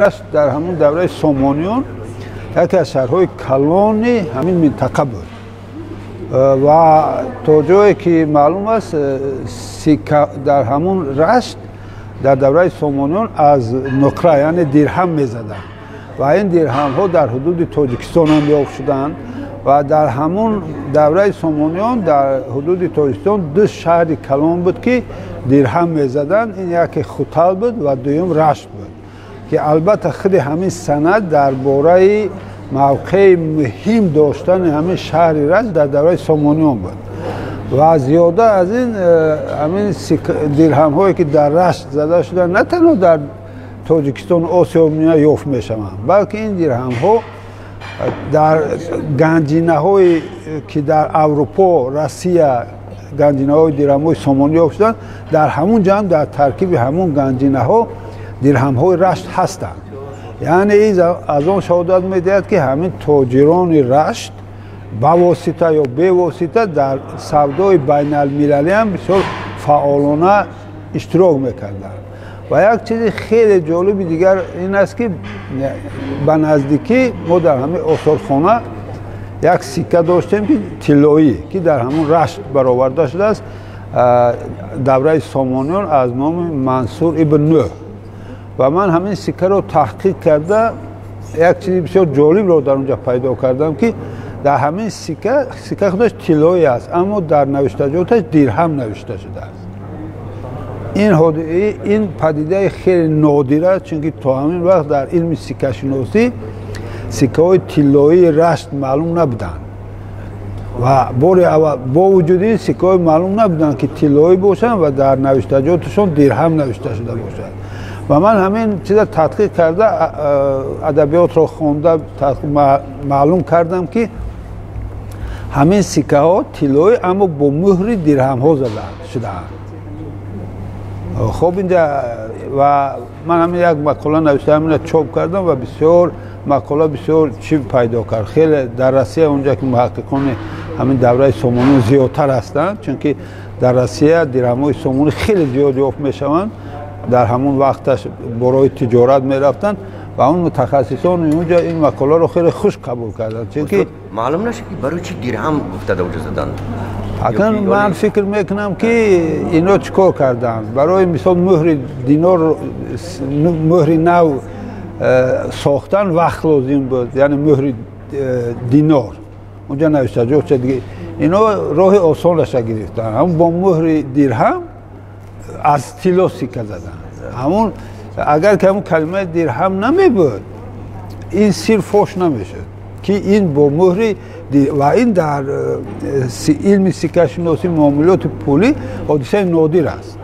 Рашт дар ҳамон давраи Сомониён яке аз шаҳрҳои калони ҳамин минтақа буд ва то ҷое ки маълум аст, дар ҳамон Рашт дар давраи Сомониён аз нуқра, яъне дирҳам мезаданд ва ин дирҳамҳо дар ҳудуди Тоҷикистон ҳам ёфт шуданд. Ва дар ҳамон давраи Сомониён дар ҳудуди Тоҷикистон ду шаҳри калон буд, ки дирҳам мезаданд. Ин яке Хутал буд ва дуюм Рашт буд, ки албатта худи ҳамин санад дар бораи мавқеи муҳим доштани ҳамин шаҳри Рашт дар давраи Сомониён буд. Ва зиёда аз ин, ҳамин дирҳамҳое, ки дар Рашт зада шуданд, на танҳо дар Тоҷикистон, Осиё Миёна ёфт мешаванд, балки ин дирҳамҳо дар ганҷинаҳое, ки дар Аврупо, Россия ганҷинаҳои дирҳамҳои сомонӣ ёфт шуданд, дар ҳамун ҷамъ, дар таркиби ҳамун ганҷинаҳо дирҳамҳои Рашт ҳастанд. Яъне ин аз он шаҳодат медиҳад, ки ҳамин тоҷирони Рашт ба восита ё бевосита дар савдои байналмилалӣ ҳам бисёр фаъолона иштирок мекарданд. Ва як чизи хеле ҷолиби дигар ин аст, ки ба наздикӣ мо дар ҳамин осорхона як сикка доштем, ки тиллоӣ, ки дар ҳамон Рашт бароварда шудааст, давраи Сомониён, аз номи Мансур ибн Нӯҳ. Ва ман ҳамин сиккаро таҳқиқ карда, як чизи бисёр ҷолибро дар он ҷо пайдо кардам, ки дар ҳамин сикка, сикка худаш тиллоӣ аст, аммо дар навиштаҷоташ дирҳам навишта шудааст. Ин падидаи хеле нодир аст, чунки то ҳамин вақт дар илми сиккашиносӣ сиккаҳои тиллоии Рашт маълум набуданд. Ва бори аввал бо вуҷуди ин сиккаҳои маълум набуданд, ки тиллоӣ бошанд ва дар навиштаҷоташон дирҳам навишта шуда бошад. Ва ман ҳамин чиза тадқиқ карда, адабиётро хонда, маълум кардам, ки ҳамин сиккаҳо тиллоӣ, аммо бо муҳри дирҳамҳо зада шудаанд. Хоб, инҷа ва ман ҳамин як мақола навишта, ҳамина чоп кардам ва бисёр мақола бисёр чӣ пайдо кард хеле дар Россия. Онҷа ки муҳаққиқони ҳамин давраи Сомонӣ зиёдтар ҳастанд, чунки дар Россия дирҳамҳои сомонӣ хеле зиёд ёфт мешаванд, дар ҳамон вақташ борои тиҷорат мерафтанд ва он мутахассисони онҷа ин мақоларо хеле хуш қабул карданд, чунки Маълум нашуд, ки барои чӣ дирҳам гуфта дар онҷо заданд? Акнун ман фикр мекунам, ки ино чӣ кор карданд. Барои мисол, муҳри динор, муҳри нав сохтан вақт лозим буд, яъне муҳри динор онҷа навиштаҷотша дига. Ино роҳи осонаша гирифтанд, ҳамон бо муҳри дирҳам аз тилло сикка заданд. Ҳамон агар ки ҳамон калимаи дирҳам намебуд, ин сир фош намешуд, ки ин бо муҳри. Ва ин дар илми сиккашиносӣ, муомилоти пулӣ ҳодисаи нодир аст.